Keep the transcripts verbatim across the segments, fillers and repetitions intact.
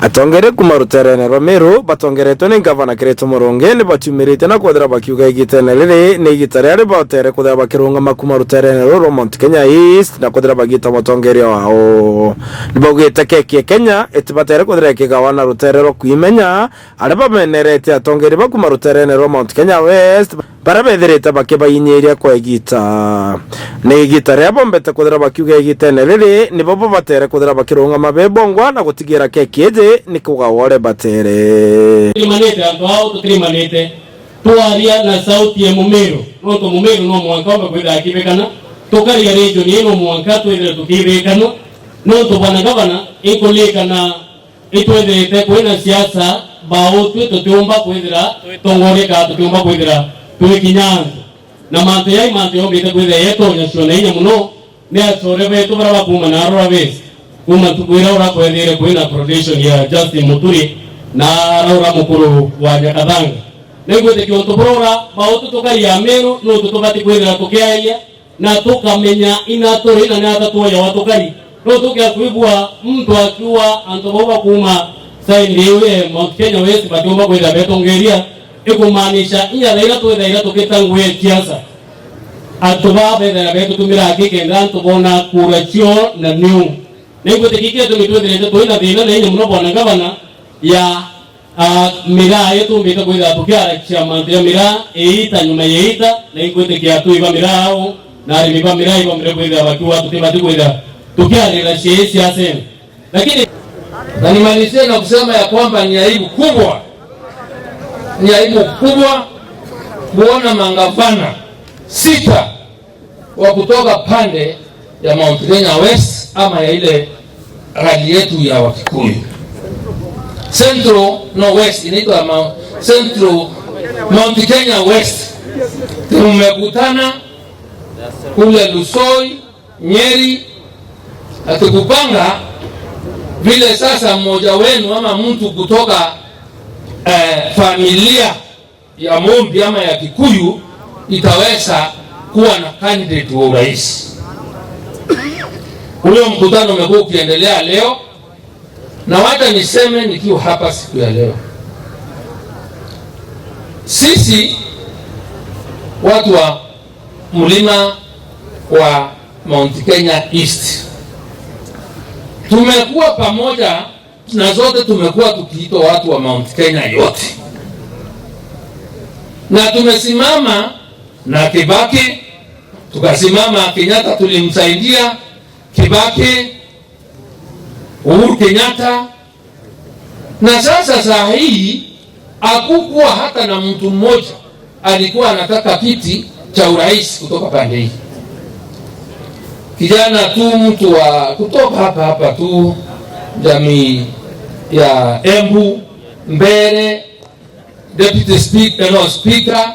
Atongeria kuuma ruteerene rwa Meru batongeretwe ni Ngavana Kirito Murungi ni baciumiritie na kwethira bakiuga igitene riri ni igita riria ribatere kwithira bakirungama kuuma ruteerene ruu rwa Mount Kenya East na kwithira bagita mutongeria wao. Nibaugite keki ya Kenya itibatere kwithira ikigawa na ruteere rwa Kwimenya, aria bamenerete atongeria ba kuuma ruteerene rwa Mount Kenya West, baria bethirite bakibainyiria kwa igita. Ni igita riria bombete kwithira bakiuga igitene riri, nibo babatere kwithira bakirungama bebongwa na gutigira keki iji ni kugawa uria batere. Tutirimanite antu ao, tutirimanite. Twaria na sauti ya Mumiru, nontu Mumiru no mwanka ombe kwithira akibikana. Tukaria region ii no mwanka twithire tukibikana, nontu bwana ngavana, inkuririkana itwithirite kwina siasa, bao twi tutiumba kwithira twitongoria kana tutiumba kwithira twikinya antu. Na mantu jai mantu jombite kwithira yetonya ciona inya mono ni acore betu baria bakuuma na arora besi. Kuuma ntuku iria urakwethire kwina coronation ya Justin Muturi na araura mukuru wa Nyakathanga. Ningwitikia untu burora bao twi tukaria Meru, nuntu tubati kwithira tukiaria na tukamenya ina turi na ni ata twoyawa tukari. No tukia kwigua muntu akiuga antu bau bakuuma side iu ya Mount Kenya West batiumba kwithira betongeria, ikumaanisha inya thaira twithaira tukita ngugi ya siasa, antu baa bethaira betutumira aki kenda antu boona kura cio na niu. Na ingwitikia gitumi twithirite twi na thina na inya mono bwana ngavana ya Ah, miraa itumbite kwithira tukiarakia mantu ja miraa iita nyuma ya iita, na ingwitikia atui ba miraa au na arimi ba miraa ibombire kwithira bakiuga tutibati kwithira tukiarira ciei cia Senate. Lakini na nimalizie na kusema ya kwamba ni aibu kubwa, ni aibu kubwa kuona mangavana sita wa kutoka pande ya Mount Kenya West ama ya ile rali yetu ya Wakikuyu. Central, no, West, inaitwa Mount, Central, Mount Kenya West. Tumekutana kule Lusoi, Nyeri, atukupanga vile sasa mmoja wenu ama mtu kutoka, eh, familia ya Mumbi ama ya Kikuyu itaweza kuwa na candidate wa urais. Huyo mkutano umekuwa ukiendelea leo, na wacha niseme nikiwa hapa siku ya leo, sisi watu wa mlima wa Mount Kenya East tumekuwa pamoja na zote tumekuwa tukiitwa watu wa Mount Kenya yote, na tumesimama na Kibaki, tukasimama Kenyatta, tulimsaidia Kibaki, Uhuru Kenyatta, na sasa saa hii hakukuwa hata na mtu mmoja alikuwa anataka kiti cha urais kutoka pande hii. Kijana tu, mtu wa kutoka hapa hapa tu, jamii ya Embu, Mbeere, deputy speaker, no, speaker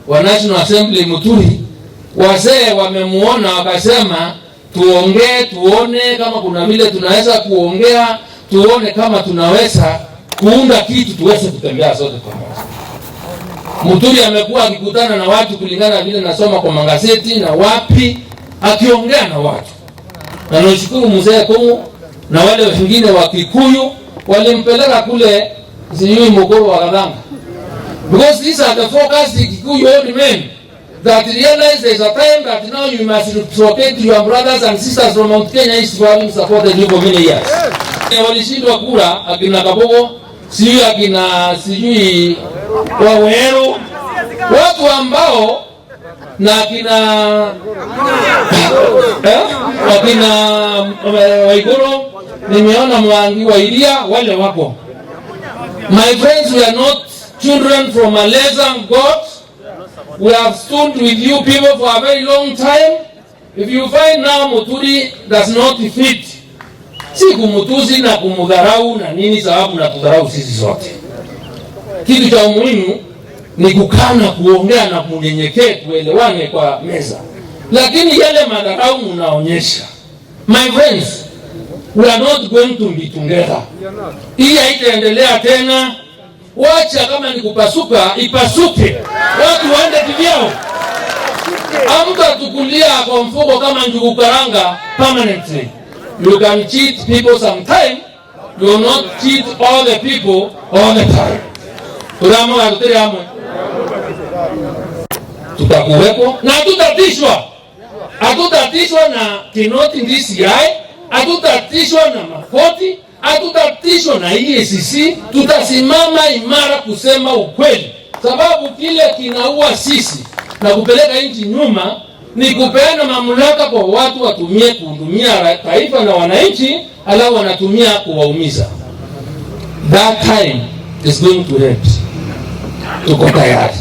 wa National Assembly Muturi, wazee wamemuona wakasema, tuongee, tuone kama kuna vile tunaweza kuongea, tuone kama tunaweza kuunda kitu tuweze kutembea sote pamoja. Muturi amekuwa akikutana na watu kulingana na vile nasoma kwa magazeti na wapi, akiongea na watu. Na nashukuru mzee Kung'u na wale wengine wa Kikuyu walimpeleka kule, sijui Mukuru wa Gathanga. Because these are the focused Kikuyu old men that realize there is a time that now you must reciprocate to your brothers and sisters from Mount Kenya East who having supported you for many years. Walishindwa kura, akina Kabogo, sijui akina, sijui Waweru, watu ambao, na akina, eh, akina, eh, Waiguru, nimeona Mwangi wa Iria, wale wako. My friends, we are not children from a lesser God. We have stood with you people for a very long time. If you find now Muturi does not fit, si kumutusi na kumudharau na nini, sababu na tudharau sisi zote. Kitu cha muhimu ni kukaa na kuongea na kunyenyekea, tuelewane kwa meza. Lakini yale madharau mnaonyesha, my friends, we are not going to be together. Hii haitaendelea tena. Wacha, kama ni kupasuka, ipasuke. Watu waende kivyao. Hamtatukulia kwa mfuko kama njugu karanga permanently. You can cheat people sometime, Do not cheat all the people all the time. Turi amwe na tutiri amwe? Tutakuwepo na hatutatishwa. Hatutatishwa na Kinoti D C I, hatutatishwa na makoti, hatutatishwa na E A C C. Tutasimama imara kusema ukweli, sababu kile kinaua sisi na kupeleka nchi nyuma ni kupeana mamlaka kwa watu watumie kuhudumia ra-, taifa na wananchi, alafu wanatumia kuwaumiza. That time is going to end. Tuko tayari.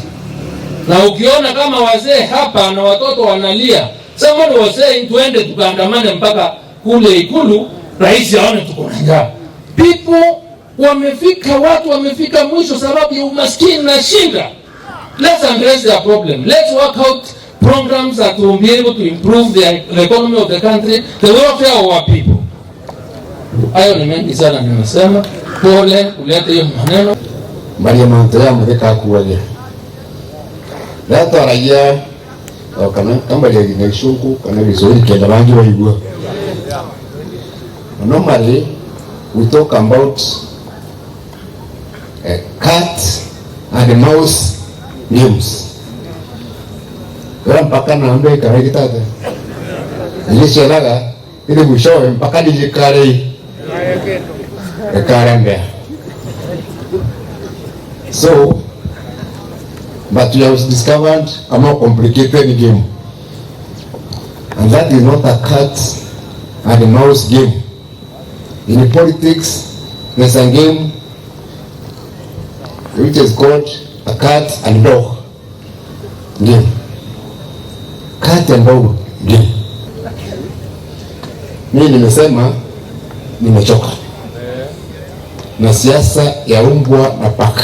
Na ukiona kama wazee hapa na watoto wanalia, someone was saying, "Tuende tukaandamane mpaka kule Ikulu, rais aone tuko na njaa." People wamefika, watu wamefika mwisho sababu ya umaskini na shida. Let's address their problem. Let's work out programs that will be able to improve the, the economy of the country, the welfare of our people. Hayo ni mengi sana nimesema. Pole kuleta hiyo maneno. Maria mantu ya muthika akuagia. Ndatwaragia, o kana, kambariagia na Gicungu kana Gicwahili kenda bangi baigua. Normally, we talk about, eh, cat and mouse games. Wala mpaka na mbe kana gitata. Nilisialaga ili mwishowe mpaka nijikare, ikare mbea. So, but we have discovered a more complicated game. And that is not a cat and a mouse game. In politics, there's a game which is called a cat and dog game. Cat and dog game. Mimi nimesema nimechoka na siasa ya umbwa na paka.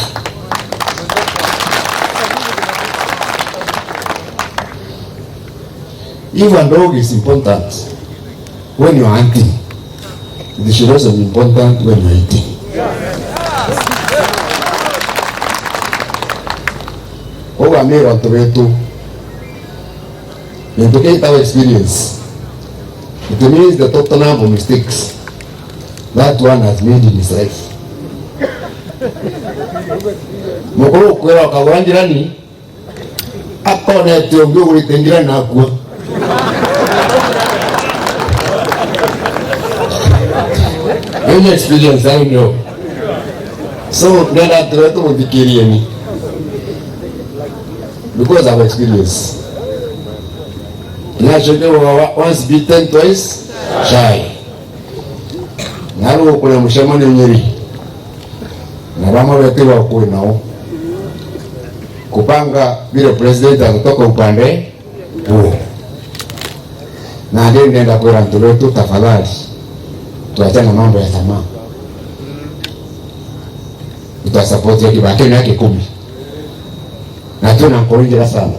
If a dog is important when you are hunting, it should also be important when you are eating. Koguo amira antu betu, gintu kiu gitagwa experience. It means the total number of mistakes that one has made in his life. Mukuru ukwira ukagura njirani, akonete ungi ugurite njirani nakua. Any experience, I know. So, ndenda tuwe tumuthikirieni. Because of experience. Nacio ndio wa-, once bitten, twice shy. Na riu kuria mucemanio Nyeri. Na bamwe betirwa kwi nao. Kupanga vile president atatoka upande huo. Na ndio nenda kwira antu betu, tafadhali, tuachane na mambo ya tamaa. Tutasupport ya Kibaki na Kikumi. Na tuna nkoro njega sana.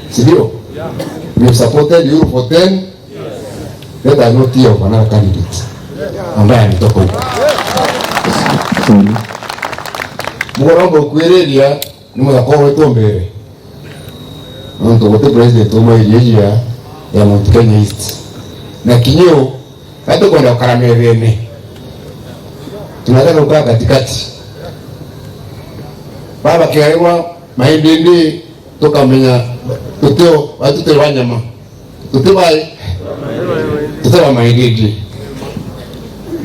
Si ndio? We have supported you for ten. Let us not hear of another candidate ambaye ametoka huko. Mugorombo kwiriria ni muthaka wetu mbere. Nontu guti president uma area ya, ya Mount Kenya East. Na kinyo, hatukwenda gukara methene. Tunataka kukaa katikati. Baba kiairwa maindindi tukamenya tutio, watu tiri wanyama. Tuti bai, tuti ba maindindi.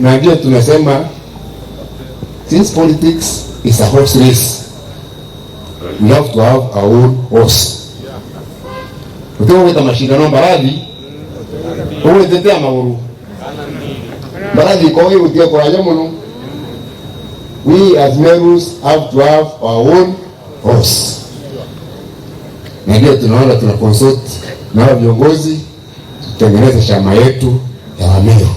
Na ndio tunasema, since politics is a horse race, we have to have our own horse. Uti gwita mashindano mbarathi, ugwitite a maguru. Mbarathi ikogi gutia kuraja muno. We as Merus have to have our own horse. Na ndio tunaona tuna consult na hao viongozi, tutengeneze chama yetu ya Wameru.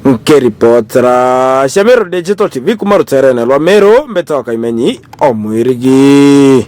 Nkiripotera Shamiro Digital T V kuma ruterene rwa Meru, mbetawa Kaimenyi Omwirigi.